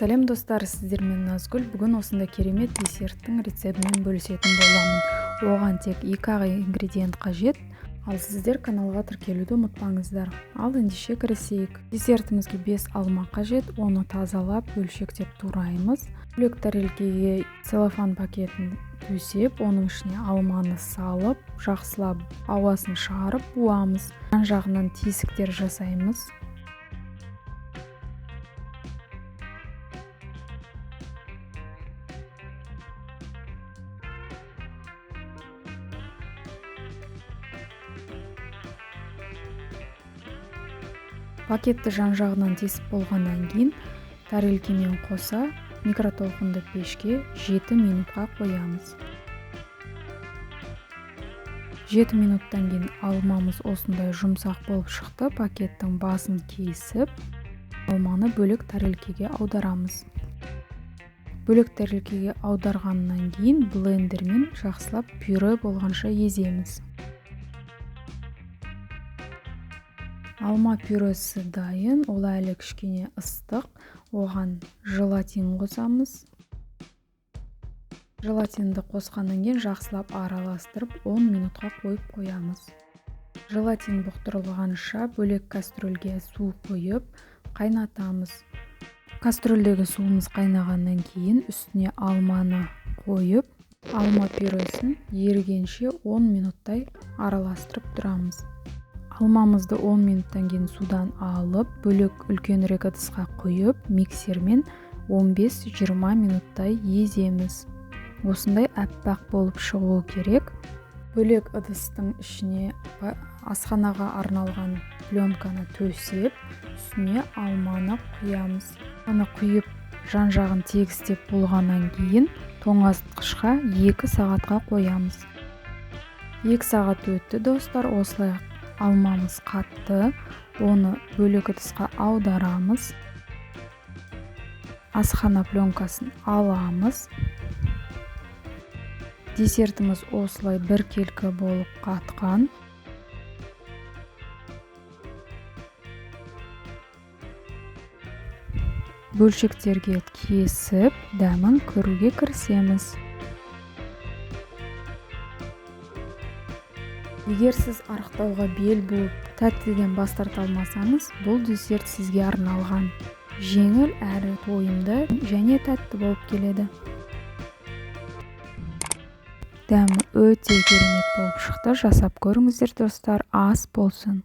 Сәлем, достар! Сіздермен Назгүл. Бүгін осындай керемет десерттің рецептімен бөлісетін боламын. Оған тек екі-ақ ингредиент қажет. Ал сіздер каналға тіркелуді ұмытпаңыздар. Ал ендеше кірісейік. Десертімізге 5 алма қажет. Оны тазалап, бөлшектеп тураймыз. Бөлек тәрелкеге целлофан пакетін төсеп, оның ішіне алманы салып, жақсылап ауасын шығарып буамыз. Жан жағынан тесіктер жасаймыз. Пакетті жан жағынан тесіп болғаннан кейін тәрелкемен қоса микротолқынды пешке 7 минутқа қоямыз. 7 минуттан кейін алмамыз осындай жұмсақ болып шықты. Пакеттің басын кесіп, алманы бөлек тәрелкеге аударамыз. Бөлек тәрелкеге аударғаннан кейін блендермен жақсылап пюре болғанша еземіз. Алма пюресі дайын, ол әлі кішкене ыстық. Оған желатин қосамыз. Желатинді қосқаннан кейін жақсылап араластырып, 10 минутқа қойып қоямыз. Желатин бұқтырылғанша бөлек кастрюльге су құйып, қайнатамыз. Кастрюльдегі суымыз қайнағаннан кейін үстіне алманы қойып, алма пюресін ерігенше 10 минуттай араластырып тұрамыз. Алмамызды 10 минуттан кейін судан алып, бөлек үлкенірек ыдысқа құйып, миксермен 15-20 минуттай еземіз. Осындай аппақ болып шығуы керек. Бөлек ыдыстың ішіне асханаға арналған пленканы төсеп, үстіне алманы құямыз. Алманы құйып, жан жағын тегістеп болғаннан кейін тоңазытқышқа 2 сағатқа қоямыз. 2 сағат өтті, достар, осылай алмамыз қатты. Оны бөлек ыдысқа аударамыз. Асхана пленкасын аламыз. Десертіміз осылай біркелкі болып қатқан. Бөлшектерге кесіп, дәмін көруге кірісеміз. Егер сіз арықтауға бел буып, тәттіден бас тарта алмасаңыз, бұл десерт сізге арналған. Жеңіл әрі тойымды және тәтті болып келеді. Дәмі өте керемет болып шықты. Жасап көріңіздер, достар, ас болсын.